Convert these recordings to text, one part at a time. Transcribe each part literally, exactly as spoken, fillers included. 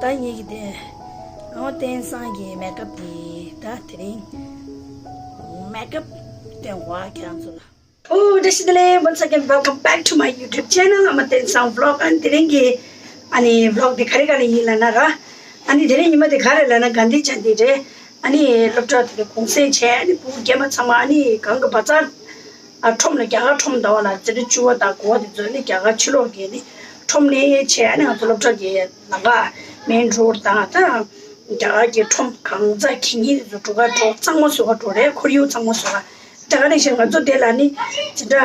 ད་ངེད་ཀྱི་དེ། ཨ་མ་བསྟན་བཟང་གི་མེག་ཨབ་དེ་ད་དེ་རིང་མེག་ཨབ་སྟོན་གོ་ཁྱེད་རང་ཚོ་ལ། Oh, Dashi Dale, once again, welcome back to my YouTube channel. I'm a Tensang vlog, and དེ་རིང་གི་ཨ་ནི་vlog དེ་ག་རེ་ག་རེ་ཡིན་ལབ་ན་ར། ཨ་ནི་དེ་རིང་ཉི་མ་དེ་ག་རེ་ལབ་ན་གྷན་དྷི་ཇ་ཡན་ཏི་རེད། ཨ་ནི་སློབ་གྲྭ་དེ་གུང་སེང་བྱས། ཨ་ནི་བུ་རྒན་པ་ཚང་མ་ཨ་ནི་གང་གི་བ་ཙར། ཨ་ཁྲོམ་ལ་རྒྱ་གར་ཁྲོམ་ཟླ་བ་ལ་ཙི་ཏྲ་བཅུ་པ་དང་དགུ་པ་དེ་ཚོ་ནི་རྒྱ་གར་ཕྱི་ལོགས་ཀྱི་ནི་ཁྲོམ་ནས་བྱས། ཨ་ནི་ང་ཚོ་སློབ་གྲྭ་གི་ལམ་ཁ་main road དང་ད་རྒྱ་གར་གྱི་ཁྲོམ་གང་ཚ་གི་ཉིན་དེ་ཚོ་འགྲོ་ག་འགྲོ་གཙང་མ་བཟོ་ག་འགྲོ་རེད། ཁོར་ཡུག་གཙང་མ་བཟོ་ག། ད་ག་ནང་བཞིན་ང་ཚོ་དེ་ལ་ནི་ཙི་ཏྲ་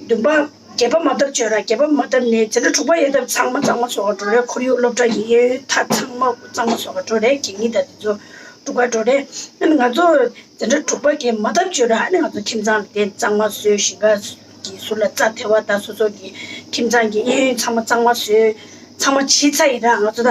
བདུན་པ་བརྒྱད་པ་མ་བཏབ་བྱོས་ར། བརྒྱད་པ་མ་བཏབ་ནས་ཙི་ཏྲ་དྲུག་པ་ཡར་བཏབ་ཚང་མ་གཙང་མ་བཟོ་ག་འགྲོ་རེད། ཁོར་ཡུག་སློབ་གྲྭ་གི་གཡས་གཡོན་མཐའ་ཚང་མ་གཙང་མ་བཟོ་ག་འགྲོ་རེད། གི་ཉིན་ད་དེ་ཚོ་འགྲོ་ག་འགྲོ་རེད། ཨ་ནི་ང་ཚོ་འཛིན་གྲྭ་དྲུག་པ་གི་མ་བཏབ་བྱོས་ར། ཨ་ནི་ང་ཚོ་ཁྱིམ་ཚང་ལ་དེ་གཙང་མ་བཟོས། ཞིང་ཁ་གི་ཟུར་ལ་རྩྭ་ཐལ་བ་དང་སོ་སོ་གི་ཁྱིམ་ཚང་གི་གཡས་གཡོན་ཚང་མ་གཙང་མ་བཟོས། ཚང་མ་བྱས་ཚར་ཡིན་ར། ང་ཚོ་ད་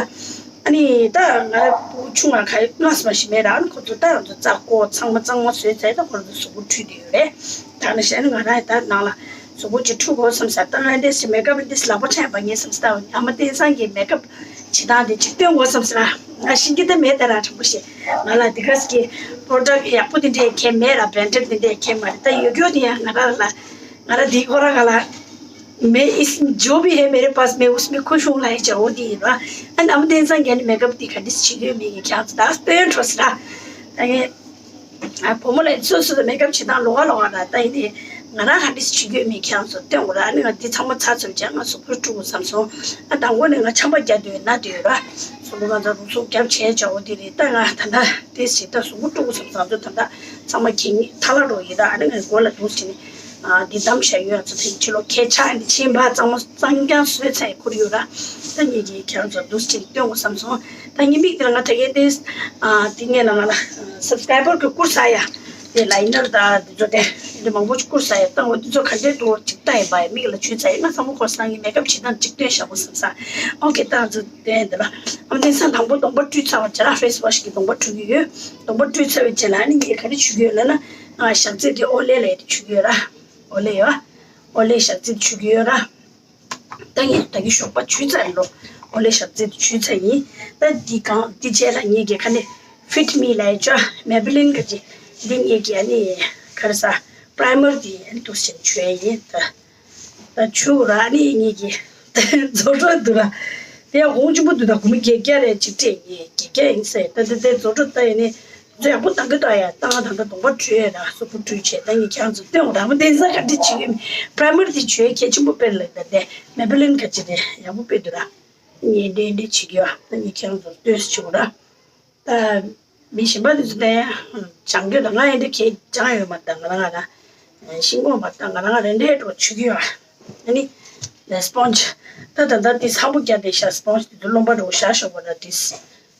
ཨ་ནི་ད་ང་ར་བུ་ཆུང་བ་ག་ཡོད་སྔ་སོ་མ་ཞིག་མེད་ར། ཨ་ནི་ཁོ་ཚོ་ད་ང་ཚོ་རྩྭ་བརྐོ་ཚང་མ་གཙང་མ་བཟོས་ཚར་ཡིན། ད་ཁོ་ཚོ་གཟུགས་པོ་འཁྲུད་དེ་ཡོད་རེད། ད་ནི་བྱས་ན་ང་རང་ཡང་ད་ནང་ལ་གཟུགས་པོ་ཅིག་འཁྲུད་དགོས་བསམ་ས། ད་ང་འདི་སི་མེག་ཨབ་འདི་སི་ལག་པ་འཆང་པ་ངས་བསམ་ས། ད་ཨ་མ་བསྟན་བཟང་གི་མེག་ཨབ་བྱེད་སྟངས་དེ་ཅིག་སྟོན་དགོས་བསམ་ས་ར། ང་ཤེས་ཀྱི་ད་མེད་ད་ར། དྲང་པོ་བཤད། ང་ལ་འདི་ག་ཟེ་གི་པོ་རོ་ཌག་ཡག་པོ་དེ་འདྲས་ཁྱད་མེད་ར། བྷེ་རན་ཌེཌ་དེ་འདྲས་ཁྱད་མ་རེད། ད་ཡོད་རྒྱུ་དེ་ཡང་ང་རང་ལ་ང་རང་འདི་ཁོ་རང་ང་ལ་मैं इस जो भी है मेरे पास मैं उसमें खुश हूँ ལབ་ཡག་འོ་དེ་ཡིན་ར། ཨ་ནི་ཨ་མ་བསྟན་བཟང་གིས་ནི་མེག་ཨབ་དེ་ག་འདྲས་བྱེད་ཀྱི་ཡོད་མེད་ཀྱི་ཁྱེད་ཚོ་ད་སྟོན་འགྲོ་ཟེར་ར། ད་ངས། ཨ་བུ་མོ་ལ་སོ་སོ་ལ་མེག་ཨབ་བྱེད་སྟངས་ལོགས་ཀ་ལོགས་ཀ་ར། ད་ཡིན་ནའི་ང་རང་ག་འདྲས་བྱེད་ཀྱི་ཡོད་མེད་ཁྱེད་རང་ཚོ་སྟོན་དགོས་ར། ཨ་ནི་ང་འདི་ཚང་མ་ཚར་ཚར་བྱས་ང་གཟུགས་པོ་དཀྲུག་དགོས་བསམ་སོང་། ཨ་དང་པོ་ནས་ང་ཆམ་པ་བརྒྱབ་དུས་ན་དུས་ར། གཟུགས་པོ་ང་ཚོ་རུ་གཟུགས་བརྒྱབ་བྱས་བྱ་བོ་དེ་རེད། ད་ང་ད་ལྟ་དེ་ཞིག་ད་གཟུགས་པོ་དཀྲུག་དགོས་བསམ་སོང་། ང་ཚོ་ད་ལྟ་ཚང་མ་གད་སྙིགས་ཐལ་ལ་འགྲོ་ཡིན་ད། ཨ་ནི་ངའི་མགོ་ལ་འདུག་སེ་བྱས་ནས་ཨ་འདི་བསྡམས་བཞག་ཡོད། ང་ཚོ་དེ་ཕྱི་ལོགས་ཁྱེད་ཆ་འདི་ཕྱིན་པ་གཙང་མ་གཙང་རྐྱང་བཟོས་ཚར་ཡི་ཁུར་ཡོད་ར། ད་ངེད་ཀྱིས་ཁྱེད་རང་ཚོ་འདུག་སེ་བྱས་ནས་སྟོན་དགོས་བསམ་སོང་། ད་ངའི་མིག་དེ་ལ་ང་ད་གིན་དེ་ཨ་དེ་ངས་ལ་ང་ལ་སབ་སི་ཀ་རའི་བར་གྱི་བསྐུར་ཚར་ཡ། དེ་ལ་ཡིན་ན་ད་འདི་ཚོ་དེ་འདི་མང་པོ་ཅིག་བསྐུར་ས་ཡ་བཏང་བ་འདི་ཚོ་ག་འདྲའི་འདུག་ཅིག་ལྟ་ཡིན་པ་ཡིན། མིག་ལ་བྱུགས་ཚར་ཡིན། ང་ཚང་མ་གོ་སང་གི་མེག་ཨབ་བྱེད་སྟངས་ཅིག་སྟོན་བཞག་གོ་བསམ་ས། ཨོ་ཁེ་ད་ང་ཚོ་དེ་འདི་ལ་ཨམ་དེང་སང་དང་པོ་གདོང་པ་བཀྲུས་ཚར་བ་བྱས་ལ་ཕེ་སི་ཝ་ཤི་གི་གདོང་པ་བཀྲུ་གི་ཡོད། གདོང་པ་བཀྲུས་ཚར་བའི་རྗེས་ལ་ཨ་ནི་ངས་ག་རེ་བྱུག་གི་ཡོད་ལབ་ན་ཨ་ཞག་ཚི་དེ་ཨོ་ལེ་ལ་ཡ་དེ་བྱུག་གི་ཡོད་ར། ཨོ་ལེ་ཡོད། ཨོ་ལེ་ཞག་ཚི་དེ་བྱུག་གི་ཡོད་ར། ད་ངས་ད་གི་ཞོགས་པ་བྱུགས་ཚར་ལོ། ཨོ་ལེ་ཞག་ཚི་དེ་བྱུགས་ཚར་ཡིན། ད་འདི་གང་འདི་རྗེས་ལ་ངས་ཀྱི་ཁ་ནས་ཕིཊ་མི་ལབ་ཡ་ཅོ་མེ་བི་ལིན་ག་ཅི་འདི་ངས་ཀྱི་ཨ་ནི་ག་རེ་ཟ་པྲའི་མར་འདི་ཨ་ནི་འདུག་སེ་བྱས་ནས་བྱུགས་ཡ་ཡིན། ད་ད་བྱུགས་ར་ཨ་ནི་ངས་ཀྱི་རྫོགས་འགྲོ་འདུག་ར། དེ་ཡང་གོང་ཆེན་པོ་འདུག་ད་གོང་མ་བརྒྱད་བརྒྱ་རེ་གཅིག་སྤྲད་ངས་བརྒྱད་བརྒྱ་ཡིན་ཟེར། ད་དེ་དེ་རྫོགས་འགྲོ་ད་ཡིན་ནི། ཚོ་ཡག་པོ་བཏང་གི་འདུག་ཡ། བཏང་ད་ལྟ་གདོང་པ་བཀྲུས་ཡ་ར་གཟུགས་པོ་བཀྲུས་བྱས། ད་ངས་ཁྱེད་རང་ཚོ་སྟོན་འོ་ད་མོ་དེང་སང་ག་འདྲ་བྱེད་ཀྱི་ཡོད་མེད། པྲའི་མར་དེ་བྱུགས་ཡ་གལ་ཆེན་པོ་དཔེ་རེད་ལབ། ད་དེ་མེ་བི་ལིན་ག་ཅི་རེད་ཡག་པོ་དཔེ་འདུག་ར། ངས་འདྲེ་འདྲེ་བྱེད་ཀྱི་ཡོད། ད་ངས་ཁྱེད་རང་ཚོ་ལྟོས་སུ་བྱེད་དགོས་ར། ད་མི་གཞན་པ་དེ་ཚོ་ད་ཡང་སྦྱང་རྒྱུ་དང་ང་ཡང་འདི་གས་སྦྱང་ཡོད་མ་རེད། ད་ང་རང་ང་རང་ཤིང་སྒོང་མ་རེད། ད་ང་རང་ང་རང་འདྲེ་འགྲོ་བྱེད་ཀྱི་ཡོད། ཨ་ནི་སྤོན་ཇི་ད་ད་ད་དེ་སམ་བུ་བརྒྱབ་བསྡད་ཤག་སྤོན་ཇི་དེ་ཚོ་རློན་པ་འགྲོ་བཞག་ཤོག་པ་ར་དེ།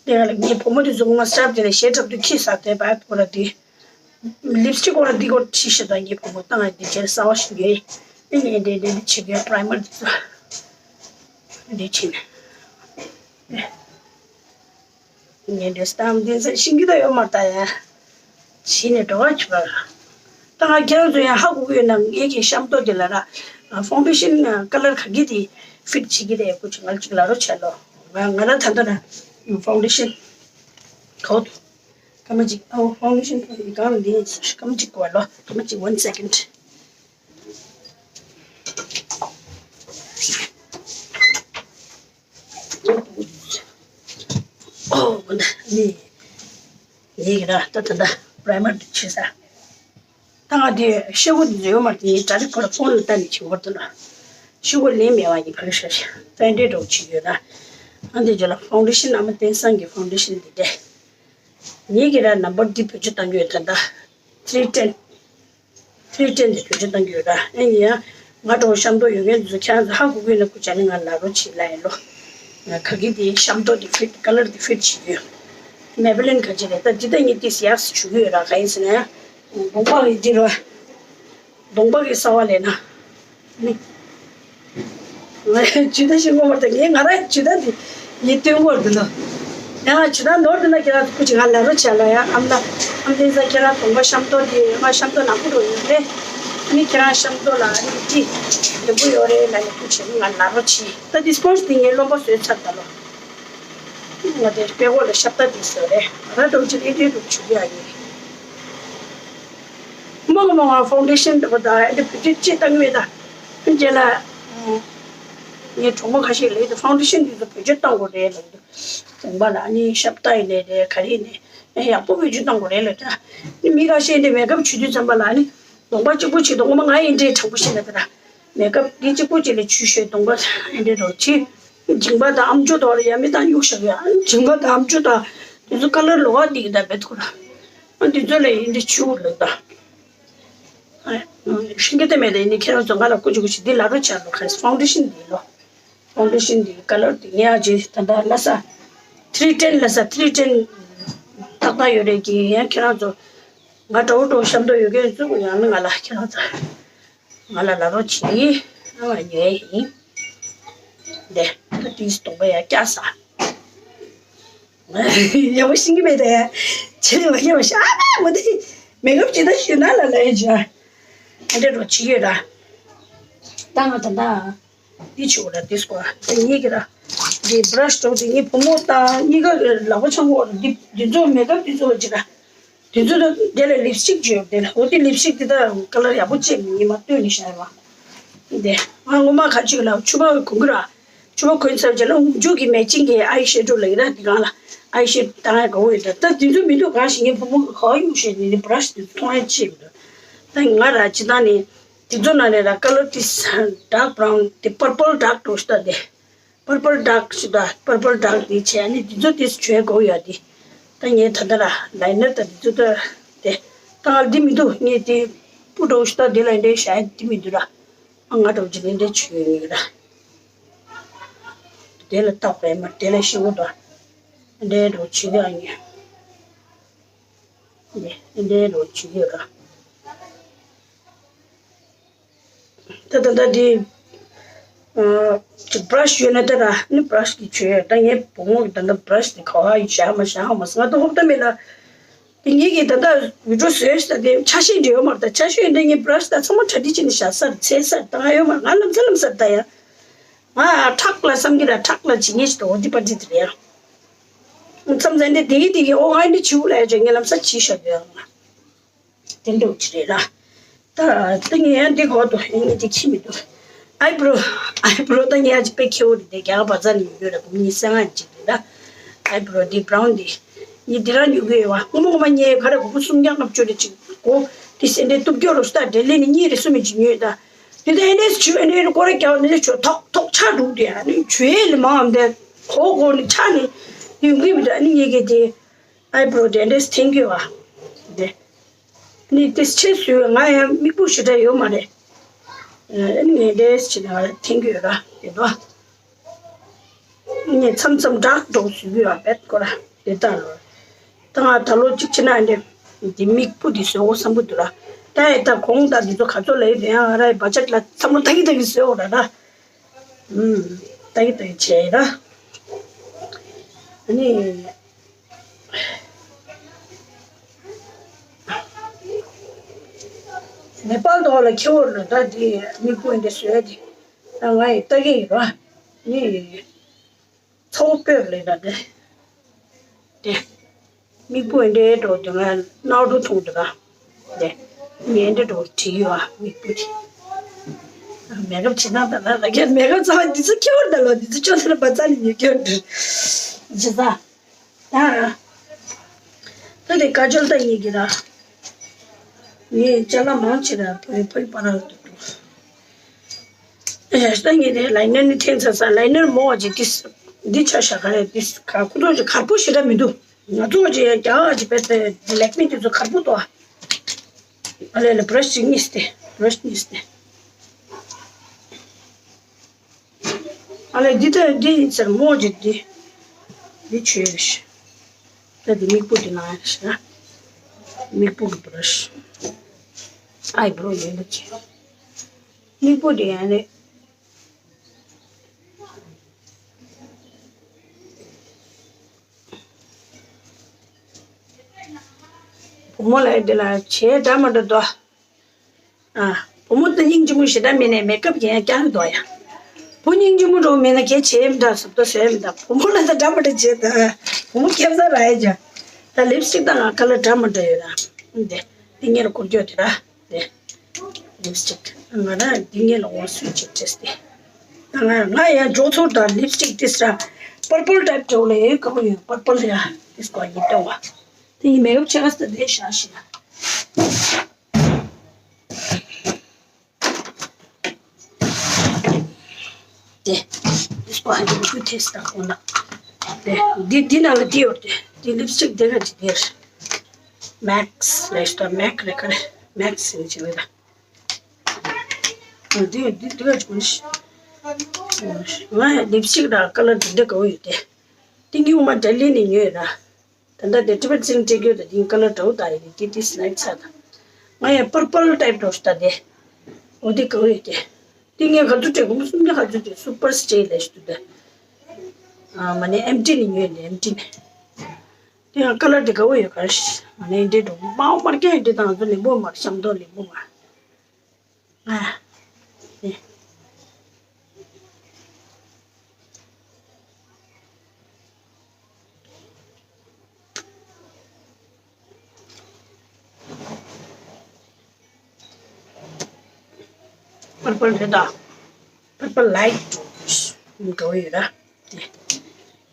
དེ་ག་ལ་ངའི་བུ་མོ་དེ་ཚོ་ངོ་མ་སྐྲ་དེ་ལ་ཞེ་དྲག་ཏུ་འཁྱིལ་ས་དེ་བ་ཁོ་ར་དེ། ལིབ་སི་ཊིག་ཁོ་ར་དེ་ཁོ་ཁྲིད་ཤི་ད་ངའི་བུ་མོ་ད་ང་དེ་ཁྱེར་གསར་བ་ཞིག་ཡོད། ཨེ་ངས་དེ་དེ་དེ་བྱེད་དགོས། པྲའི་མར་དེ་ཚོ་དེ་བྱེད་ནས་ངས་དེ་སྟངས་དེ་ཚོ་ཤིང་གི་ད་ཡོད་མ་རེད། ད་ཡ་བྱེད་ནས་འགྲོ་བ་བྱེད་པ་ར། ད་ང་ཁྱེད་རང་ཚོ་ཡང་ཧ་གོ་གི་ཡོད་ན་ངེད་ཀྱི་ཤམ་ཏོག་དེ་ལ་ར་ཕའུན་ཌེ་ཤན་ཀ་ལར་ག་གི་དེ་ཕིཊ་བྱེད་ཀྱི་རེད། ཁོ་ཅིག་ང་ལ་ཅིག་ལབ་རོགས་བྱས་ལོ། ང་ང་ར་ད་ལྟ་ན་ཕའུན་ཌེ་ཤན་ག་བོ་འདུག་སྐར་མ་གཅིག་ཨོ་ཕའུན་ཌེ་ཤན་གང་ལ་འདི་ཡིན་ཟེར། སྐར་མ་གཅིག་དགོས་ལོ། སྐར་མ་གཅིག one second། ཨོ་ད་ནི་ཡིག་ར་ད་ད་ད་པྲའི་མར་དུ་ཆེ་ས། ད་ང་དེ་ཤེལ་སྒོ་འཛུལ་ཡོད་མ་རེད། དེ་གྲ་རི་ཁོ་ལ་ཕོན་ལ་བལྟས་ནས་བྱེད་དགོས་འདུག་ལ། ཤེལ་སྒོ་ལེན་མེད་པ་ཡིན་ཕ་གི་ཤ་ཤ་པན་ཌེ་འདྲ་བོ་བྱེད་ཡོད་ལ། ཨ་འདི་ཇོ་ལ་ཕའུན་ཌེ་ཤན་ཨ་མ་བསྟན་བཟང་གི་ཕའུན་ཌེ་ཤན་འདི་འདྲ། ངེད་ཀྱི་ར་ནམ་བར་འདི་བེད་སྤྱོད་བཏང་གི་ཡོད། ད་ལྟ་ཐི་རི་ཊེན། ཐི་རི་ཊེན་འདི་བེད་སྤྱོད་བཏང་གི་ཡོད་ར། ཨེ་ཡིན་ཡང་ང་འདྲ་བོ་ཤམ་ཏོག་ཡོད་མཁན་ཚོ་ཁྱེད་རང་ཚོ་ཧ་གོ་གི་ཡོད་ན་སྐུ་བྱ་ནི་ང་ལབ་རོགས་བྱེད་ལབ་ཡིན་ལོ། ག་གི་དེ་ཤམ་ཏོག་དེ་ཕིཊ་ཀ་ལར་དེ་ཕིཊ་བྱེད་ཀྱི་ཡོད། མེ་བི་ལིན་ག་ཅི་རེད། ད་འདི་ད་ངས་དེ་ཡག་སུ་བྱུག་གི་ཡོད་ར། ག་ཡིན་ཟེར་ན་ཡང་གདོང་པ་གི་འདི་ར། གདོང་པ་གི་གསར་བ་ལས་ན། ཇུས་གཏན་ཞིག་ངོ་མ་དང་ངས་ང་རང་ཇུས་གཏན་དེ་ངས་སྟོན་གོ་འདུག་ལ། ཡང་ཇུས་གཏན་ནོར་འདུག་ན་ཁྱེད་རང་སྐུ་མཁྱེན་ང་ལབ་རོགས་བྱས་ལ། ཡང་ཨ་མ་ལགས་ཨ་མ་བསྟན་བཟང་ཁྱེད་རང་གདོང་པ་ཤམ་ཏོག་དེ་ང་ཤམ་ཏོག་ནག་པོ་འགྲོ་ཡོད་རེད། ཨ་ནི་ཁྱེད་རང་ཤམ་ཏོག་ལ་ཨ་ནི་ཅི་ལེགས་པོ་ཡོད་རེད་ལབ་ནས་སྐུ་མཁྱེན་ང་ལབ་རོགས་བྱས། ད་དེ་སྤོན་ཇི་དེ་ངས་རློན་པ་བཟོས་ཚར་ད་ལོ། ང་དེ་དཔེ་ཀོ་ལ་ཤབ་ཏ་དེ་ཟེར་རེད། ང་རང་འདྲ་བོ་ཅིག་ཨེ་འདྲའི་འདྲ་བོ་བྱུག་ཡ་ཡིན། མང་མང་ཕའུན་ཌེ་ཤན་འདྲ་པོ་དང་ཨེ་འདྲ་བེད་སྤྱོད་ཅི་བཏང་མེད་ད། རྗེས་ལ་ངའི་གྲོགས་མོ་ཁ་ཤས་ལ་ཕའུན་ཌེ་ཤན་འདི་ཚོ་བེད་སྤྱོད་བཏང་དགོས་རེད་ལབ་འདུག་གདོང་པ་ལ་ནི་ཤབ་ཏ་ཡིན་ནའི་རེད། ག་རེ་ཡིན་ནའི་ཡག་པོ་བེད་སྤྱོད་བཏང་དགོས་རེད་ལབ་ད། མི་ཁ་ཤས་འདི་མེག་ཨབ་བྱུག་དུས་ཙམ་པ་ལ་ནི་གདོང་པ་གཅིག་པོ་བྱས་འདུག་ངོ་མ་ང་ཡིན་འདྲའི་དྲང་པོ་བཤད་ན་དེ་ལ། མེག་ཨབ་འདི་གཅིག་པོ་གཅིག་ལ་བྱུགས་ཤོག་གདོང་པ་ཨེ་འདྲའི་རོ་གཅིག་མཇིང་པ་དང་ཨམ་ཅོག་ཐོག་ལ་ཡ་མི་དང་གཡུག་བཞག་ཡ། མཇིང་པ་དང་ཨམ་ཅོག་དང་དེ་ཚོ་ཀ་ལར་ལོགས་ཀ་འདི་གི་ད་བེད་ཐུག་ར། ཨ་འདི་ཚོ་ལ་ཡིན་འདྲ་བྱུག་ལབ་ད། ཤིང་ཀེ་ཏེ་མེད་དེ་ནི་ཁྱེད་རང་ཚོ་ང་ལ་ཀུ་ཅི་ཀུ་ཅི་འདི་ལ་རོ་ཆ་ལོ་ཁ་ཕའུན་ཌེ་ཤན་འདི་ལོ། ཕའུན་ཌེ་ཤན་འདི་ཀ་ལར་འདི་ངས་ཨ་ཅེ་ད་ད་ལ་ས། ཐི་རི་ཊེན་ལ་ས་ཐི་རི་ཊེན་ཏག་ཏག་ཡོད་རེད་ཀྱི་ཡང་ཁྱེད་རང་ཚོ་ང་འདྲ་བོ་འདྲ་བོ་ཤམ་ཏོ་ཡོད་མཁན་ཚོ་ཡང་ན་ང་ལ་ཁྱེད་རང་ཚོ་ང་ལ་ལ་རོ་ཆེ་ཡིན་ང་ཉོས་ཡིན། འདི་ད་ཏིས་གདོང་པ་ཡ་སྐྱ་ས། ཡག་པོ་ཤེས་ཀྱི་མེད་དེ། ཆེ་རེ་བ་ཡག་པོ་ཤེས་ཨ་མ་མོ་དེ་མེག་ཨབ་ཇི་ལྟར་ཞུས་ན་ལ་ལ་ཡིན་ཅི། ཨ་འདྲ་རོ་ཅི་ཡོད་ར། ད་ང་ད་ད་འདི་ཆུ་ར་འདི་སྐོར་དེ་གཉིས་ཀྱི་ར། འདི་བྷ་ར་ཤི་དྲུག་དེ་གཉིས་བུ་མོ་དང་གཉིས་ཀ་ལག་པ་འཆང་འོག་འདི་འདི་ཚོ་མེག་ཨབ་འདི་ཚོ་ཅི་ར། དེ་ཚོ་ད་དེ་ལ་ལིབ་སི་ཊིག་བརྗོད་དེ་ལ་འོ་དེ་ལིབ་སི་ཊིག་དེ་ད་ཀ་ལར་ཡག་པོ་བཅས་མི་ཉི་མ་སྟོན་ནི་ཤ་ཡ་མ། དེ་ང་ངོ་མ་ཁ་ཅིག་ལ་ཕྱུ་པ་གོན་གི་ར། ཕྱུ་པ་གོན་ཚར་རྗེས་ལ་འུ་མཇུག་གི་མེ་ཅིང་གི་ཨའི་ཤེ་ཌོ་ལ་ཡི་ར་དེ་གང་ལ་ཨའི་ཤེ་ཌོ་བཏང་ཡ་དགའ་བོ་ཡོད་ད། ད་དེ་ཚོ་མི་འདུག་གང་ཞིག་ངའི་བུ་མོ་གི་ག་བ་གཡུག་བཤད་ནི་ནི་བྷ་ར་ཤི་དེ་ཚོ་མཐོང་ཡ་ཅི་མི་འདུག་ད་ང་ར་ཅི་ད་ནི་དེ་ཚོ་ན་ནི་ར་ཀ་ལར་ཏིས་ཌརྐ་བྷ་རའུན་དེ་པར་པལ་ཌརྐ་འགྲོ་ཤི་ད་དེ། པར་པལ་ཌརྐ་ཞིག་དང་པར་པལ་ཌརྐ་དེ་བྱས་ནས་དེ་ཚོ་དེ་བྱོས་དགོས་ཡ་དེ། ད་ངས་ད་ལྟ་ལ་ལའི་ནར་དང་དེ་ཚོ་ད་དེ་ད་ང་འདི་མི་འདུག་ངས་དེ་སྤུ་འདྲ་བོ་ཞིག་ད་དེ་ལ་འདྲ་བྱ་ཡ་འདི་མི་འདུག་ར། ཨ་ང་འདྲ་བོ་ཅིག་ལ་འདྲ་བྱོས་ཡོད་ཡོད་ར། དེ་ལ་བཏགས་པས་མ་དེ་ལ་ཤི་བོ་དང་འདྲ་འདྲ་བོ་བྱེད་ཀྱི་ཨ་ཉེ། འདི་འདྲའི་རོ་བྱེད་ཀྱི་ཡོད་ར། ད་ད་ད་འདི། ཅིག་བྷ་ར་ཤི་ཡོད་ན་ད་ར་ནི་བྷ་ར་ཤི་གི་བྱོས་ཡོད་ད་ངའི་བུ་མོ་གི་ད་ད་བྷ་ར་ཤི་དེ་ག་བ་ཡི་བཞག་མ་བཞག་མ་སོང་ང་ད་ཧོབ་ད་མེད་ལ། དེ་ངེད་ཀྱི་ད་ད་བི་ཌི་ཡོ་བཟོས་ཤི་ད་དེ་ཆ་ཤས་འདྲ་ཡོད་མ་རེད། ད་ཆ་ཤས་འདྲ་ངའི་བྷ་ར་ཤི་ད་ཚང་མ་གྲ་སྒྲིག་བྱས་ནས་བཞག་ས་རེད་ཚད་ས་རེད་ད་ང་ཡོད་མ་རེད་ང་ལམ་སང་ལམ་སང་ད་ཡ། ང་ཁྲག་ལ་བསམ་གྱི་ར་ཁྲག་ལ་བྱེད་ངེས་ཤི་ད་འོ་འདི་པ་འདི་དེ་རེད་ཡ། མཚམས་མཚམས་འདི་དེ་གི་དེ་གི་ཨོ་ཨ་འདི་བྱིའུ་ལ་ཡ་ཅོ་ངས་ལམ་སང་བྱིས་ཤག་ཡོད་ང་། དེ་འདྲ་བྱེད་རེད་ལ། ད་ད་ངས་ཡང་འདི་གོ་དོ་ངས་འདི་ཁྱི་མི་འདུག་ཨའི་བྷ་རོ་ཨའི་བྷ་རོ་ད་ངས་ཨ་ཅི་དཔེ་ཁྱེའུ་རེད་དེ་རྒྱ་གར་བ་ཚ་ནས་ཡོད་རེད་བུ་མོ་གཉིས་སེ་ང་ཅིག་རེད་ད། ཨའི་བྷ་རོ་འདི་བྷ་རའུན་འདི། ངས་འདི་རང་ཉོ་གི་ཡོད་བ་སྔོན་མ་སྔོན་མ་ངས་ག་རེ་གོ་བུ་སུམ་བརྒྱ་ལྔ་བཅུ་རེ་ཅིག་གོ། འདི་སེ་འདྲའི་སྟུབ་སྐྱོ་རུ་སྟ་འདྲེ་ལེ་ནི་གཉིས་རེ་སུ་མི་ཅིག་ཉོས་ད། དེ་ད་ཨེ་འདྲས་བྱུ་ཨེ་འདྲས་སྐོར་ར་རྒྱག་ནི་ཆོ་ཐོག་ཐོག་ཆ་འདུག་དེ་ཨ་ནི་བྱུ་ཨེ་ལི་མ་འམ་དེ་གོ་གོ་ནི་ཆ་ནི་ཡོང་གི་མི་འདུག་ཨ་ནི་ངེད་ཀྱི་དེ་ཨའི་བྷ་རོ་དེ་ཨེ་འདྲས་ཐེང་གི་བ་དེ་ནི་དེ་ཆེ་སུ་ང་ཡང་མིག་སྤུ་ཞེ་དྲག་ཡོད་མ་རེད། ཨ་ནི་ངས་འདྲས་ཆེ་ན་ང་ཐེང་གི་ཡོད་ར་དེ་དོ། ངས་མཚམས་མཚམས་འདྲ་འགྲོ་ཟུག་གི་ཡོད་པས་ཁོ་ར་དེ་ལྟར་རོ། ད་ང་ད་ལོ་གཅིག་ཕྱིན་ན་འདི་འདི་མིག་སྤུ་འདི་བཟོ་འོ་བསམ་གི་འདུག་ར། ད་ཡི་ད་གོང་ད་འདི་ཚོ་ག་ཚོད་ལ་ཡོད་དེ་ཡང་ང་ར་ཡི་བ་ཅག་ལ་བསམ་བློ་ད་གི་ད་གི་བཟོ་འོ་ར་ར། ཨུམ། ད་གི་ད་གི་བྱས་ར། ཨ་ནི། ནེ་པཱལ་དུ་ལ་ཁྱེའུ་ར་ད་འདི་མིག་སྤུ་འདི་བཟོས་ཏེ། ད་ང་ཡི་ད་གི་ཡི་ར། ནི། ཚ་བོ་སྤོས་ལེ་ད་དེ། དེ། མིག་སྤུ་འདྲའི་འགྲོ་དུས་ང་རྣག་འགྲོ་མཐོང་དུ་ར། དེ། ངས་འདྲ་འགྲོ་བྲིས་ཡོད་ཨ་མིག་སྤུ་དེ། མེ་ཀབ་བྱེད་སྟངས་ད་ལ་ལ་རྒྱ་མེ་ཀབ་ཚ་བ་འདི་ཚོ་ཁྱེར་ད་ལོ་འདི་ཚོ་ཅོ་ཚེ་ལ་བ་ཚ་ནི་ཉོ་ཁྱེར་འདྲ། ཇི་ས། ད་ར། ད་དེ་ཀ་ཇོལ་ད་ཡིན་གི་ར། ངས་ཅ་ལག་མང་ཆེ་ར་བོད་ཕ་ཡུལ་པ་ར་འདུག་འདུག་ཨེ་ད་ངས་དེ་ལའི་ནར་ནི་འཐེན་ཚར་ས་ལའི་ནར་མོ་བ་ཅིག་ཏིས་འདི་ཆ་ཤ་ག་རེ་ཏིས་ག་ཁུ་ཏོ་ཅིག་གར་པོ་ཞེ་དྲག་མི་འདུག་ང་ཚོ་ཅིག་རྒྱ་ག་ཅིག་པས་ཏེ་ལེག་མི་དེ་ཚོ་གར་པོ་ཏོ། ཨ་ལེ་ལེ་བྷ་ར་ཤི་ཅིག་གཉིས་ཏེ་བྷ་ར་ཤི་གཉིས་ཏེ། ཨ་ལེ་འདི་ལྟར་འདི་ཡིན་ཟེར་མོ་ཅིག་འདི། འདི་བྱོས་ཤི། ད་འདི་མིག་སྤུ་འདི་ནང་ཡང་ཤི་ན། མིག་སྤུ་གི་བྷ་ར་ཤི། ཨའི་བྷ་རོ་ཡིན་ལ་ཅི། མིག་སྤུ་འདི་ཡང་ནི། བུ་མོ་ལ་འདི་ལ་བྱས་འདྲ་མ་འདྲ་དོ། ཨ། བུ་མོ་དེ་སྙིང་རྗེ་མོ་ཞེ་དྲག་མིན་ནས་མེ་ཀབ་ཡང་བསྐྱར་འདུག་ཡ། བུ་སྙིང་རྗེ་མོ་འགྲོ་མེད་ན་སྐད་ཆེ་མི་འདྲ་བཟོ་ལྟ་བཟོས་མི་འདྲ། བུ་མོ་ལ་ད་འདྲ་མི་འདྲ་བྱེད་ད། བུ་མོ་སྐྱབས་ས་ར་ཡེ་ཅག་ད་ལིབ་སི་ཊིག་ད་ང་ཁ་ལར་འདྲ་མི་འདྲ་ཡོད་ར། འདི་འདི་ངེད་ལ་སྐོར་སྐྱོད་དེ་ར། འདི་ལིབ་སི་ཊིག་ང་ར་འདི་ངེད་ལ་འོ་སུས་ཅིག་བྲེས་ཏེ། ད་ང་ང་ཡང་འཇོག་ཚོར་ད་ལིབ་སི་ཊིག་ཏིས་ར། པར་པལ་ཊའིབ་འདྲ་བོ་ལ་ཡོད་ག་བོ་ཡོད། པར་པལ་ཡ་ཏིས་གོ་ཡིན་ཏོ་བ། དེ་ཡིན་མེག་ཨབ་ཆེ་ག་སི་ད་དེ་ཤ་ཤི་ན། དེ། དེ་སྐོར་ཧ་ཅང་ཁུ་ཐེ་སི་ད་ཁོ་ན། དེ། འདི་འདི་ནང་ལ་འདི་ཡོད་དེ། འདི་ལིབ་སི་ཊིག་དེ་ག་ཅིག་དེར། མེག་སི་ལས་ཤི་ད་མེག་རེ་ཁ་རེ། མེག་སི་ནི་ཅིག་རེད་ད། འདི་འདི་འདི་ག་ཅིག་མི་ཤི། ང་ལིབ་སི་ཊིག་ར་ཁ་ལར་འདི་འདྲ་ག་བོ་ཡོད་དེ། འདི་ངའི་འོ་མ་ཌེ་ལི་ནས་ཉོས་ར། ད་ལྟ་དེ་ཊི་བེཊ་ཛིང་སྤྲད་རྒྱུ་དང་དེའི་ཀ་ལར་འདྲ་བོ་ད་ཡིན་དེ་དེ་སི་ལེག་ཚར་དང་། ང་ཡང་པར་པལ་ཊའིབ་འདྲ་བོ་ཞིག་ད་དེ། འོ་དེ་ག་བོ་ཡོད་དེ། དེ་ངས་ག་ཚོད་སྤྲད་གོ་མོ་སུམ་བརྒྱ་ག་ཚོད་དེ་སུ་པར་སི་ཊེ་ལས་ཞིག་ཏུ་དེ། ཨ་མ་ནས་ཨེམ་ཊི་ནས་ཉོས་ནས་ཨེམ་ཊི་ནས། དེ་ཡང་ཀ་ལར་དེ་ག་བོ་ཡོད་ག་རེ་ཞིག་མ་ནས་འདྲེ་འགྲོ་མའོ་མར་ཀན་འདྲེ་དང་ང་ཚོ་ལེན་པོ་མར་ཤམ་ཐོག་ལེན་པོ་མར། ང་། དེ། པར་པལ་རེད་ད། པར་པལ་ལའིཊ་འགྲོ་ཡོད་ར། དེ།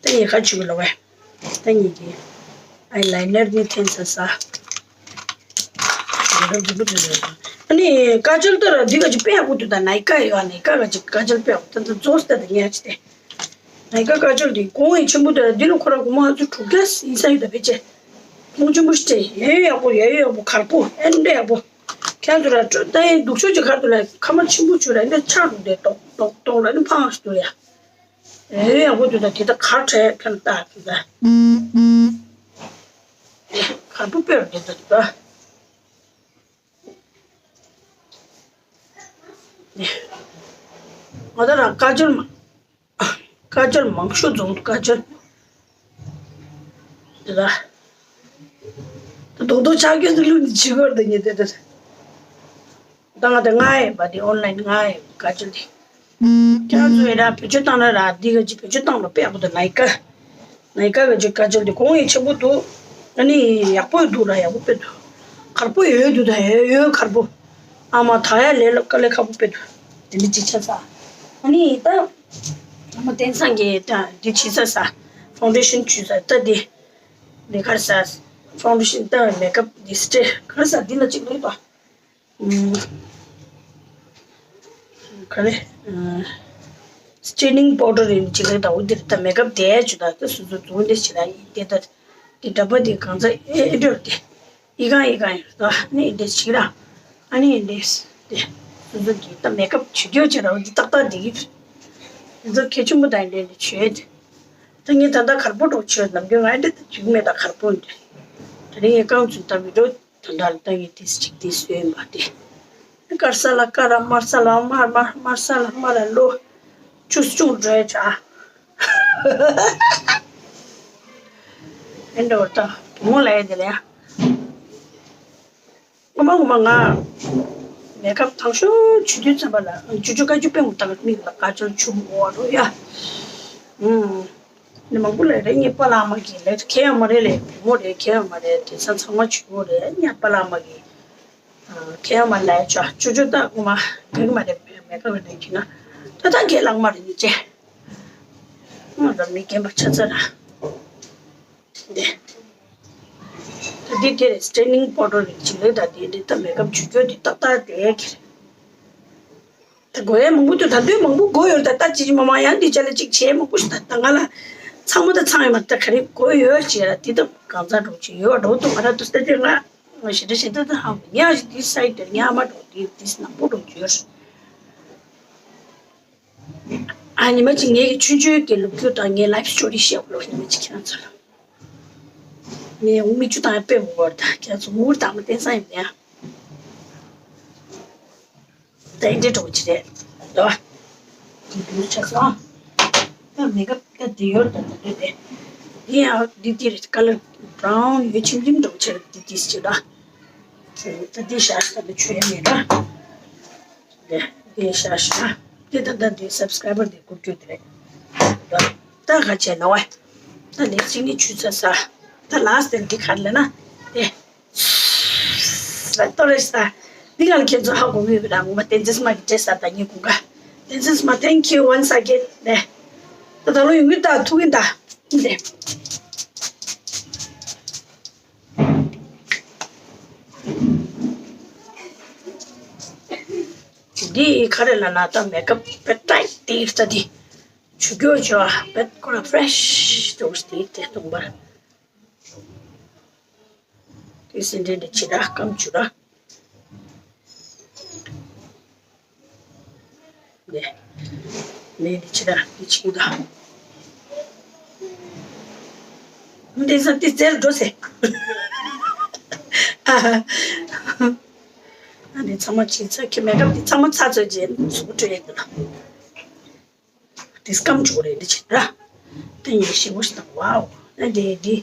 ད་ངས་ཁ་ཆུ་ལོ་བས། ད་ངས་ཀྱི་ཨའི་ལའི་ནར་ནི་འཐེན་ས་ས། ཨ་ནི་ཀ་ཇལ་ལྟར་འདི་ག་ཅིག་དཔེ་ཡག་པོ་འདུག་ད་ནའི་ཀ་ཡོད་ཨ་ནའི་ཀ་ག་ཅིག་ཀ་ཇལ་དཔེ་ཡག་པོ་ད་ད་རྫོགས་ད་ད་ངས་ཅི་སྟེ། ནའི་ཀ་ཀ་ཇལ་འདི་གོང་ཡི་ཆེན་པོ་ད་འདི་ལ་ཁོ་ར་གོང་མ་ཚོ་དྲུག་བརྒྱ་ཡིན་ས་ཡོད་ད་བེད་ཅེ། གོང་ཆེན་པོ་ཞིག་སྟེ་ཡ་ཡོད་ཡག་པོ་ཡ་ཡོད་ཡག་པོ་གར་པོ་ཨེ་འདྲ་ཡག་པོ། ཁྱེད་ཚོ་ར་ད་ཡིན་སྡུག་ཤོས་ཀྱི་ཁར་དུ་ལ་ཁ་མ་ཆེན་པོ་ཆུ་ར་འདི་ཆག་འདུག་སྟེ་ཏོག་ཏོག་ཏོག་ལ་ནི་འཕངས་སུ་ཡ། ཨེ་ཡག་པོ་འདུག་ད་དེ་ད་གར་ཁྲལ་ཁྱོད་ལྟ་གི་ད། གར་པོ་དཔེ་རུ་འདི་ད་འདུག་ད། ང་ད་རང་ཀ་ཇལ་མ། ཀ་ཇལ་མང་ཤོས་འཛོམས་འདུག་ཀ་ཇལ། འདི་ད། ད་རྡོག་རྡོག་ཆག་སྐྱོན་འདི་ལུགས་འདི་བྱེད་དགོས་རེད་ད་ངས་དེ་ད། ད་ང་དེ་ང་ཡིན་པ་དེ་ཨོན་ལན་ང་ཡིན་ཀ་ཅི་དེ། ཁྱེད་ཚོས་ར་བེད་སྤྱོད་བཏང་ན་ར་འདི་ག་ཅི་བེད་སྤྱོད་བཏང་ལ་དཔེ་ཡག་པོ་འདུག་ནའི་ཀ། ནའི་ཀ་ག་ཅི་ཀ་ཅི་དེ་གོང་ཡི་ཆེན་པོ་འདུག་ཨ་ནི་ཡག་པོ་འདུག་ར་ཡག་པོ་དཔེ་འདུག་གར་པོ་ཡོད་འདུག་ད་ཡོད་ཡོད་གར་པོ། ཨ་མ་ད་ཡ་ལས་ལ་དཀའ་ལས་ཁག་པོ་དཔེ་འདུག་དེ་འདྲ་ཅི་ཆ་ས། ཨ་ནི་ད། ཨ་མ་བསྟན་སངས་རྒྱས་ད་འདི་བྱི་ས་ས། ཕའུན་ཌེ་ཤན་བྱི་ས་ད་དེ། འདི་གར་ས། ཕའུན་ཌེ་ཤན་ད་མེག་ཨབ་འདི་སྤྲད་གར་ས་འདི་ལ་གཅིག་ལོས་དོ། ག་རེ། སི་ཊེ་ནིང་པའུ་ཌར་ཡིན་གཅིག་རེད་ད། འོ་འདིར་ད་མེག་ཨབ་དེ་ཆུ་ད་ད་སུ་སུ་འཛུགས་འདི་ཞིག་ད་ཡིན་དེ་ད། འདི་འདྲ་པོ་འདི་གང་ཚ་ཨེ་འདྲ་དེ། ཡི་གང་ཡི་གང་ཡིན་ད་ནི་འདི་ཞིག་ར། ཨ་ནི་འདི་དེ་སུ་སུ་གི་ད་མེག་ཨབ་ཆུ་རྒྱུ་ཆེ་ར་འོ་འདི་ཏག་ཏག་འདི་གི། འདི་ཚོ་གལ་ཆེན་པོ་ད་འདི་འདི་ཆུ་ཡོད་དེ། ད་ངས་ད་ལྟ་གར་པོ་འགྲོ་ཆུ་ནམ་རྒྱུན་ང་འདི་ད་ཆུ་མེད་ད་གར་པོ་འདི། ད་ནི་ངས་རྐང་ཚུན་ད་བི་ཌིའོ། ད་ལྟ་ལ་ད་ངས་ཏིས་གཅིག་ཏིས་ཡོད་མ་དེ། དཀར་ས་ལ་དཀར་ར་དམར་ས་ལ་དམར་དམར་དམར་ས་ལ་དམར་ར་ལོ། བཅུ་གཅིག་འགྲོ་ཡ་ཆ། ཨེ་འགྲོ་ད་བུ་མོ་ལ་ཡ་དེ་ལ་ཡ། ངོ་མ་ངོ་མ་ང་། མེག་ཨབ་དང་ཤོས་ཆུ་དུས་ཙམ་པ་ལ་ཆུ་ཆུ་དཀར་ཆུ་དཔེ་མོ་ད་མིག་ལ་དཀར་ཆུ་ཆུ་མོ་བ་རོ་ཡ། ཨུམ། ནི་མང་པོ་ལས་རེད་ངའི་པཱ་ལགས་མ་གིས་ལས་ཁེ་ཡང་མ་རེད་ལས་བུ་མོ་རེད་ཁེ་ཡང་མ་རེད་དེང་སང་ཚང་མ་ཆུ་བོ་རེད་ངའི་པཱ་ལགས་མ་གིས་ཁེ་ཡང་མ་ལས་ཆ་ཆུ་ཆུ་ད་ངོ་མ་ག་གི་མ་རེད་མེད་ག་གི་རེད་ཁྱི་ན་ད་ད་ཁེ་ལགས་མ་རེད་ནི་ཅེ་ང་ད་མི་རྒན་པ་ཆ་ཚ་ར་འདི་ད་འདི་དེ་རེད་སི་ཊེ་ནིང་པའུ་ཌར་རེད་ཅི་ལས་ད་འདི་འདི་ད་མེག་ཨབ་ཆུ་རྒྱུ་འདི་ཏག་ཏག་དེ་ཁེ་རེད། ད་དགོས་ཡས་མང་པོ་འདུག་ད་དུས་མང་པོ་དགོས་ཡོད་ད་ལྟ་ཅི་ཅི་མ་མ་ཡང་འདི་ཅ་ལ་ཅིག་བྱས་མང་པོ་ཞིག་ད་ད་ང་ལ་ཚང་མ་ད་ཚང་ཡོད་མ་ད་ག་རེ་དགོས་ཡོད་ཅེས་ར་འདི་ད་གང་ཚ་འགྲོ་ཅི་ཡོད་འགྲོ་འདུག་ང་ར་འདུག་ས་དེ་ང་ང་ཞེ་དྲག་ཞེ་དྲག་ད་ཧང་ཉག་ཞིག་འདི་སའི་དེར་ཉག་མ་འགྲོ་འདི་འདི་ནང་པོ་འགྲོ་ཅི་ཡོད་ཨ་ཉི་མ་ཅིག་ངའི་ཆུང་ཆུང་གི་ལོ་རྒྱུས་དང་ངའི་ལའིཕ་སི་ཊོ་རི་བཤད་དགོས་ལོ་ཉི་མ་ཅིག་ཁྱེད་རང་ཚོ་ལ་ངས་འུ་མི་ཆུ་དང་དཔེ་འུ་བར་ད་ཁྱེད་ཚོ་འུར་དང་མ་བསྟན་ས་ཡིན་ཡ། ད་འདི་འདྲ་འགྲོ་གི་རེད་དོ། འདི་འདྲ་ཆགས་སོང་། ད་མེ་ཀབ་ད་འདི་ཡོད་ད་འདི་འདྲ་རེད། འདི་ཡང་འདི་འདི་རེད་ཀ་ལར་བྷ་རའུན་ཡོད་ཆེམ་ཆེམ་འགྲོ་གི་རེད་འདི་འདི་ཞིག་ད། ད་འདི་ཤ་ཤ་ད་ཆོས་མེད་ད། འདི་འདི་ཤ་ཤ། དེ་ད་ལྟ་དེ་སབ་སི་ཀ་རའི་བར་དེ་དགུ་བཅུ་དེ་རེད། ད་ག་བྱས་ན་བ། ད་ནི་ཅིག་ནི་ཆུ་ཚ་ས། ད་ལ་སི་ཊི་དེ་ག་རེ་ལབ་ན། དེ། ལ་ཏོ་རེ་ས། འདི་ག་ལ་ཁྱེད་ཚོ་ཧ་གོ་གི་ཡོད་ར། ངོ་མ་བསྟན་འཛིན་སྨྲ་གི་འདྲེ་ས་ད་ཉི་གུང་ག་བསྟན་འཛིན་སྨྲ། Thank you once again. དེ། ད་ད་ལོ་ཡོང་གི་ད་ཐུག་གི་ད། དེ། འདི་ག་རེ་ལབ་ན་ད་མེག་ཨབ་པེ་ཊི་ཊི་དེ་ས་དེ། ཆུ་སྐྱོར་བྱོས་པེ་ཁོ་ར་ཕི་རེ་ཤི་དུ་སྟེ་དེ་གཏོང་པར། དེ་སེ་འདྲེ་འདྲེ་ཆེ་ར་སྐམ་ཆུ་ར། ནེ་ནེ་འདི་ཆེ་ར་འདི་ཆེ་གི་ད། འདི་ས་འདི་ཙེར་འགྲོ་སེ། ཨ་འདི་ཚང་མ་ཆེ་ཚ་ཁྱི་མེག་ཨབ་འདི་ཚང་མ་ཚ་ཚོད་ཅན་ཟུག་སྤྲོད་ཡས་འདི་ལ། དེ་སྐམ་བྱུང་རེད་འདི་ཕྱིར་ར། དེ་ཉིན་ཞིག་འུ་ཞིག་དང་། ཝའོ། ཨ་འདི་འདི་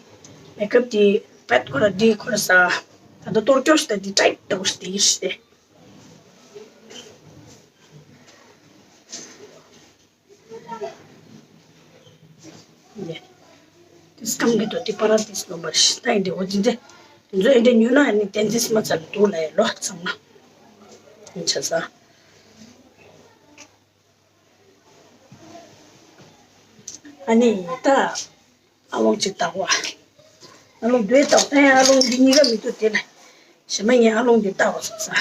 མེག་ཨབ་འདི་པད་ཁོ་ར་འདི་ཁོ་ར་ས། ད་ལྟ་གཏོར་སྐྱོ་ཞིག་དང་འདི་ཊའིཊ་འདྲ་བོ་ཞིག་དེ་ཡིན་ཞིག་སྟེ། འདི་འདི་སྐམ་གི་འདུག་འདི་པ་ར་འདི་སྣོམ་པར་ཞིག་ད་ཡིན་འདི་འོ་འདི་འདི་འདི་ཚོ་ཡིན་འདི་ཉོས་ན་ཨ་ནི་བསྟན་འཛིན་སྨྲ་ཚ་ལ་འདུག་ལ་ཡ་ལོ་ཚང་མ། ཡིན་ཆ་ས། ཨ་ནི་ད་ཨ་ལོང་ཅིག་བཏགས་པ། ཨ་ལོང་དེ་བཏགས་ཨེ་ཨ་ལོང་འདི་གཉིས་ཀ་མི་འདུག་དེ་ལ། གཞན་མ་ངས་ཨ་ལོང་འདི་བཏགས་པ་སོང་ས།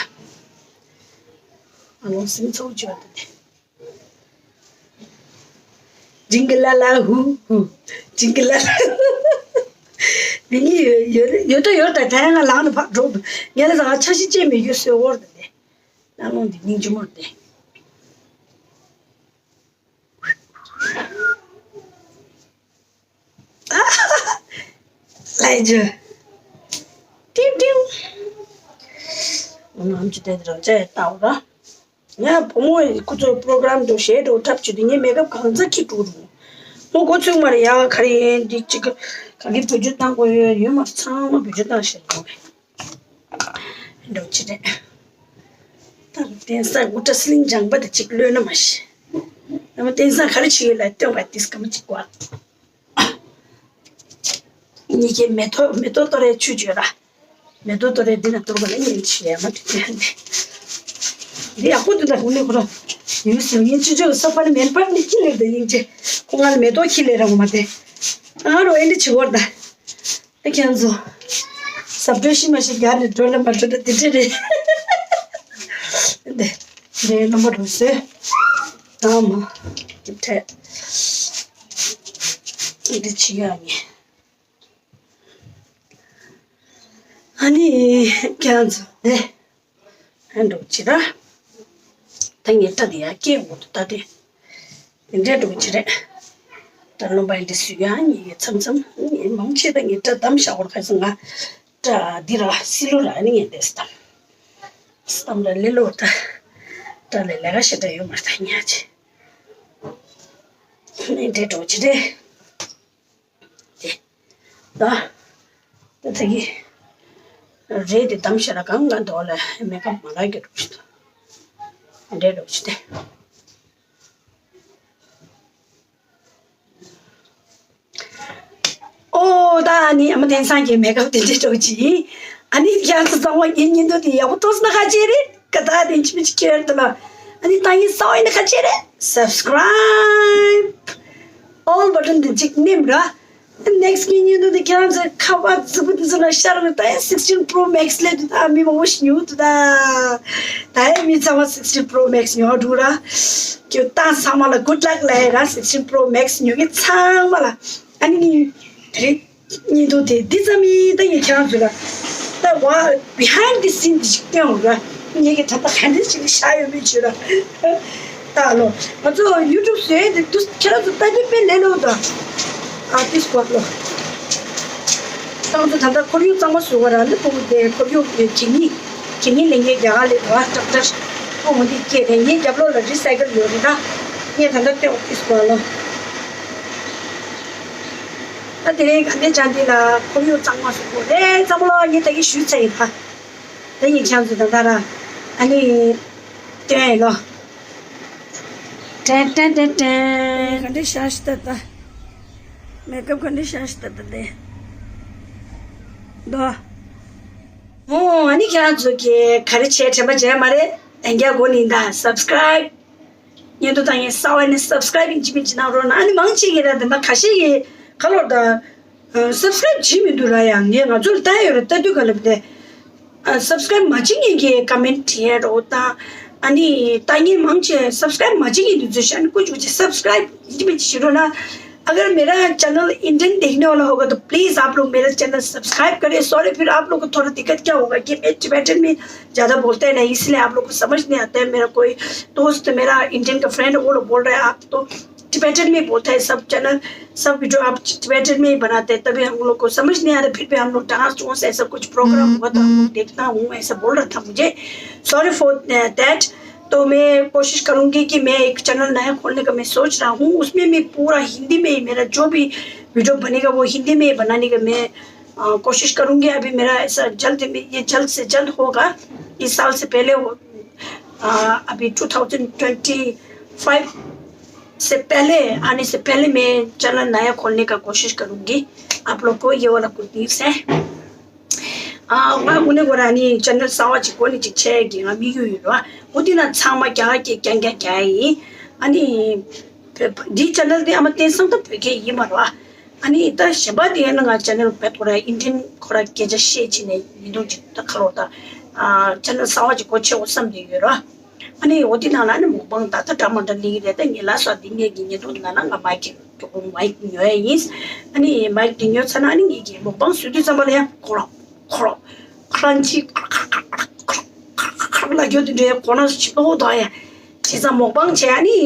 ཨ་ལོང་སེམས་ཚོགས་བཅོས་འདུག་དེ། ཇིང་གི་ལ་ལ་ཧུ་ཧུ། ཇིང་གི་ལ་ལ་ཧུ། འདི་གཉིས་ཡོད་ཡོད་ཡོད་ད་ཡོད་ད་ད་ཡང་ང་ལངས་ནས་ཕར་འགྲོ་འདུག་ངས་ལ་ཟ་ཆ་ཤི་ཅེས་མི་རྒྱུ་སོས་འོར་དེ། ཨ་ལོང་འདི་སྙིང་རྗེ་མོ་རེད་དེ། ལྷན་རྒྱས། ཏིང་ཏིང་། ང་ཨམ་ཆི་དེ་དེ་རང་ཅག་ལྟ་བུ་ར། ང་བུ་མོ་ཡི་ཁུ་ཚོ་པོ་རོ་གྷ་རམ་དུ་ཞེ་དྲག་འཁྲབ་བྱེད་དུས་ངས་མེག་ཨབ་གང་ཚ་ཁྱི་དྲུག་རུང་། མོ་གོ་ཚུགས་མ་རེད་ཡ། ག་རེ་ཡིན་འདི་གཅིག་ག་གི་བེད་སྤྱོད་བཏང་དགོས་ཡོད་ཡོད་མ་རེད། ཚང་མ་བེད་སྤྱོད་བཏང་ཤེས་དགོས་རེད། འགྲོ་ཅི་རེད། ད་བསྟན་ས་དབུ་སྐྲ་སི་ལིང་ལྗང་པ་དེ་གཅིག་གློད་ན་མ་ཤེས། ཨ་མ་བསྟན་ས་ག་རེ་བྱེད་ཡོད་ལ་སྟོན་པ་ཏིས་ཀ་མ་གཅིག་བ། གཉིས་ཀའི་མེ་ཏོག་མེ་ཏོག་ཏོ་རེ་ཆུ་བཅོས་ར། མེ་ཏོག་ཏོ་རེ་འདི་ན་ཏོར་ག་ལ་ཉིན་ཆེ་ཡ་མ་དུ་ཅན་འདི་ཡག་པོ་འདུག་ད་ཧུ་ནི་ཁོ་ར། ཡུལ་སུ་ཉིན་ཆུ་ཆུ་ས་པ་ནི་མེན་པར་ནི་ཁྱི་ལེར་ད་ཡིན་ཅེ། ཁོ་ང་ལ་མེ་ཏོག་ཁྱི་ལེར་ར་ངོ་མ་དེ། ང་རོ་ཨེ་འདི་ཆི་བོར་ད། ཨ་ཁྱེད་ཚོ། ཟབ་སྤྲོས་ཤི་མ་ཤི་རྒྱ་ནས་འགྲོ་ལ་མ་འགྲོ་ན་དེ་འདྲ་རེད། འདི་འདི་རྣམ་པ་རུ་ཟེ། ད་མ། འདི་ཕྲད། འདི་ཆི་ཡ་ངེ། ཨ་ནི་ཁྱེད་ཚོ་འདི། ཨ་འགྲོ་ཅི་ར། ད་ངའི་སྐྲ་དེ་ཡང་སྐྱེས་འོང་དུ་ད་དེ། དེ་འདྲའི་འགྲོ་ཅི་རེད། ད་རློན་པ་འདི་སུ་ཡང་ཉིད་ཀྱི་མཚམས་མཚམས་ངའི་མང་ཆེ་ད་ངའི་སྐྲ་བསྡམས་བཞག་པར་ཁ་སང་ང་། སྐྲ་འདི་ར་སི་ལོ་ར་ནི་ངས་འདས་སྟམ། སྟམ་ར་ལེ་ལོ་ད། སྐྲ་ལས་ལས་ཀ་ཞེ་དྲག་ཡོད་མ་རེད་ད་ཉག་ཅི། ནི་འདྲའི་འགྲོ་ཅི་རེད། དེ། ད། ད་ད་གི། རེད་དེ་གཏམ་བཤད་ལ་གང་ག་འདོག་ལ་མེ་ཁ་མ་ལག་གི་འགྲོ་ཞིག་ད། འདྲེ་འགྲོ་ཞིག་དེ། ཨོ་ད་ཨ་ནི་ཨ་མ་བསྟན་སངས་ཀྱི་མེ་ཁ་དེ་འདྲེ་འགྲོ་ཅི་ཡིན། ཨ་ནི་ཡང་ཚ་ཚང་བ་ངའི་ཉིན་ཐོ་དེ་ཡག་པོ་ཐོག་སོང་ན་ཁ་ཆེ་རེད། ཀ་ད་དེ་འཆི་མི་འཆི་ཁྱེར་དུ་ལ། ཨ་ནི་ད་ཡིན་སའོ་ཡིན་ན་ཁ་ཆེ་རེད། Subscribe all button དེ་གཅིག་ནེམ་ར། Next གི་ཉིན་དུ་དེ་ཁྱེད་རང་ཚོའི་ཁ་པར་རྫིག་པོ་དེ་ཚོ་ལ་ཤར་བའི་ད་ཡིན་sixteen pro max སླེབས་དུས་ད་མི་མང་པོ་ཞིག་ཉོ་དུས་ད། ད་ཡིན་མི་ཚང་མ་sixteen pro max ཉོ་འགྲོ་ར། ཁྱོད་ད་ཚང་མ་ལ་good luck ལབ་ཡ་ར། sixteen pro max ཉོ་མཁན་ཚང་མ་ལ་ཨ་ནི་དེ་རིང་། ཉིན་ཐོ་དེ་འདི་ཙམ་ཡིན། ད་ངས་ཁྱེད་རང་ཚོ་ལ་ད་བ་behind the scene འདི་ཞིག་སྟོན་འོང་ར། ངས་ཀྱི་ད་ལྟ་ག་འདྲ་ཞིག་ལ་བཞག་ཡོད་མེད་བྱོས་ར། ད་ལོ་ང་ཚོ་YouTube བཟོས་དེ་དུས་ཁྱེད་རང་ཚོ་ལྟ་རྒྱུ་དཔེ་ལས་སླ་པོ་འདུག་ཨ་ཏིས་ཀོ་ལོ། ད་ང་ཚོ་ད་ལྟ་ཁོར་ཡུག་གཙང་མ་བཟོ་ག་ར་འདི་ཕོ་མོ་དེ་ཁོར་ཡུག་གད་སྙིགས་གད་སྙིགས་ལེན་མཁན་རྒྱ་གར་ལས་བ་ཏྲག་ཏྲག་ཕོ་མོ་འདི་སྐྱེས་ཏེ་ངའི་རྒྱབ་ལོགས་ལ་recycle ཡོད་རེད་ད། ངས་ད་ལྟ་སྟོན་ཏིས་ཀོ་ལོ། ད་དེ་རིང་ག་འདྲས་ཅང་འདི་ལ་ཁོར་ཡུག་གཙང་མ་བཟོ་དགོས་རེད། གཙང་མ་ལོ་ངས་ད་གི་ཞུས་ཚར་ཡིན་ད། ད་ངས་ཁྱེད་ཚོ་ད་ལྟ་ར་ཨ་ནི་སྟོན་ཡིན་ལོ། ཏན་ཏན་ཏན་ཏན། ག་འདྲ་ཤར་ཤི་ད་ད། མེ་ཀབ་ག་འདྲ་ཤར་ཤི་ད་ད་དེ། དོ། ཨོ་ཨ་ནི་ཁྱེད་རང་ཚོ་གི་ག་རེ་བྱས་དྲན་པ་བརྗེད་མ་རེད། ལན་རྒྱག་དགོས་ནི་ད་སབ་སི་ཀ་རའིབ། ཉན་ཐོས་ཏང་ཡིན་གསར་བ་ནི་སབ་སི་ཀ་རའིབ་ཡིན་གཅིག་མིན་གཅིག་གནང་རོགས་གནང་། ཨ་ནི་མང་ཆེ་གི་ར་འདི་འདྲ་ཁ་ཤས་ཀྱི་ཁ་ལོར་དང་སབ་སི་ཀ་རའིབ་བྱེད་མི་འདུག་ར། ཡང་ངས་ང་ཚོར་ལྟ་ཡོད་ར། ལྟ་དུས་ག་ལབ་དེ་སབ་སི་ཀ་རའིབ་མ་བྱེད་མཁན་གྱི་ཀ་མེན་ཊི་བྲིས་ཡ་རོགས་དང་། ཨ་ནི་ལྟ་མཁན་མང་ཆེ་སབ་སི་ཀ་རའིབ་མ་བྱེད་མཁན་འདུག་ཚོད་ཤ་ནི་ཀུ་ཅུ་ཅི་སབ་སི་ཀ་རའིབ་ཡིན་གཅིག་མིན་གཅིག་བྱེད་རོགས་གནང་། अगर मेरा चैनल इंडियन देखने वाला होगा तो प्लीज आप लोग मेरा चैनल सब्सक्राइब करें। सॉरी फिर आप लोग को थोड़ा दिक्कत क्या होगा कि मैं टिबेटन में ज्यादा बोलते हैं नहीं, इसलिए आप लोग को समझ नहीं आता है। मेरा कोई दोस्त, मेरा इंडियन का फ्रेंड, वो लोग बोल रहे हैं आप तो टिबेटन में बोलते हैं सब चैनल, सब वीडियो आप टिबेटन में ही बनाते हैं, तभी हम लोग को समझ नहीं आ रहा। फिर भी हम लोग डांस वांस ऐसा कुछ प्रोग्राम हुआ तो हम लोग देखता हूँ, ऐसा बोल रहा था मुझे। Sorry for that. तो मैं कोशिश करूंगी कि मैं एक चैनल नया खोलने का मैं सोच रहा हूँ, उसमें मैं पूरा हिंदी में ही मेरा जो भी वीडियो बनेगा वो हिंदी में ही बनाने का मैं अ, कोशिश करूंगी। अभी मेरा ऐसा जल्द में, ये जल्द से जल्द होगा, इस साल से पहले हो, अ, अभी ट्वेंटी ट्वेंटी फ़ाइव से पहले, आने से पहले मैं चैनल नया खोलने का कोशिश करूंगी। आप लोग को ये वाला गुड न्यूज़ है। ཨ། ང་དངོས་གནས་ཁོ་རང་ནི་ཅེ་ནལ་གསར་བ་ཅིག་འགོ་ནས་ཅིག་ཆགས་ཀྱི་ང་དམིགས་ཡུལ་ཡོད་ར། འོ་དེ་ན་ཚང་མ་རྒྱ་གར་གྱི་རྐྱང་རྐྱང་རྒྱག་ཡིན། ཨ་ནི་བོད་འདིའི་ཅེ་ནལ་དེ་ཨ་མ་བསྟན་སྲུང་དང་བོད་སྐད་ཡིན་མ་ར། ཨ་ནི་ད་གཞན་པ་དེ་ཡིན་ན་ང་ཅེ་ནལ་བེད་ཁོ་ར་ཨིན་ཌི་ཡན་ཁོ་ར་སྐད་ཆ་བཤད་ཕྱིན་ནས་ཡིན་འདུག་ཅིག་ད་ཁ་ལོ་ད། ཨ། ཅེ་ནལ་གསར་བ་ཅིག་སྒོ་ཕྱེ་འོ་བསམ་བསྡད་ཡོད་ར། ཨ་ནི་འོ་དེ་ནང་ལ་ནི་མུག་པང་ད་ལྟ་འདྲ་མ་འདྲ་ལིག་རེད། ད་ངས་ལ་སོགས་འདི་ངས་ཀྱི་ཉེ་དུ་ནང་ལ་ང་མའི་ཀི་མཇུག་མའི་ཀི་ཉོ་ཡ་ཡིན། ཨ་ནི་མའི་ཀི་དེ་ཉོ་ཚར་ན་ཨ་ནི་ངས་ཀྱི་མུག་པང་བཟོས་དུས་ཙམ་པ་ལ་ཡང་ཁོ་རང་ཁོ་རང་ཁོ་རང་ཅི་ཁ་ཁ་ལ་རྒྱུ་དེ་འདྲའི་གོ་ན་ཕྱི་པོ་དང་ཡ། བྱས་ཙང་མུག་པང་བྱས། ཨ་ནི་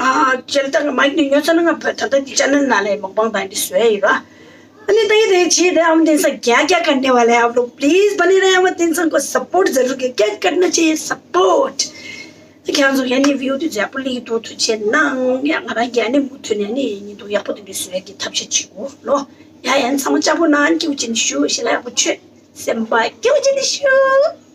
ཨ་ཅེལ་ཏང་མའི་ཀི་དེ་ཉོ་ཚར་ན་ང་བོད་ད་ལྟ་འདི་ཅེ་ནལ་ནང་ལ་མུག་པང་དང་འདི་བཟོས་ཡ་ཡིན་ར། अरे दही दही चीज है, हम दिन से क्या क्या करने वाले हैं आप लोग, प्लीज बने रहे हमारे दिन संग को सपोर्ट जरूर करें। क्या करना चाहिए? सपोर्ट। ཁྱེད་ཚོ་ཡ་ནི་བིའུ་དེ་ཛ་པུ་ལི་ཏུ་ཐུ་ཆེ་ནང་ཡ་ང་རང་གི་ཨ་ནི་མུ་མཐུད་ནས་ནི་ཉིན་དུ་ཡག་པོ་དེ་འདྲ་བཟོ་ཡ་གི་ཐབས་ཤེས་བྱེད་དགོས་ལོ། ཡ་ཡ་ཚང་མ་ལྕགས་པོ་ནང་སྐྱིད་པོ་ཅན་ཞུ་ཞེ་ལ་ཡག་པོ་ཆོས་སེམས་པ་སྐྱིད་པོ་ཅན་ཞུ།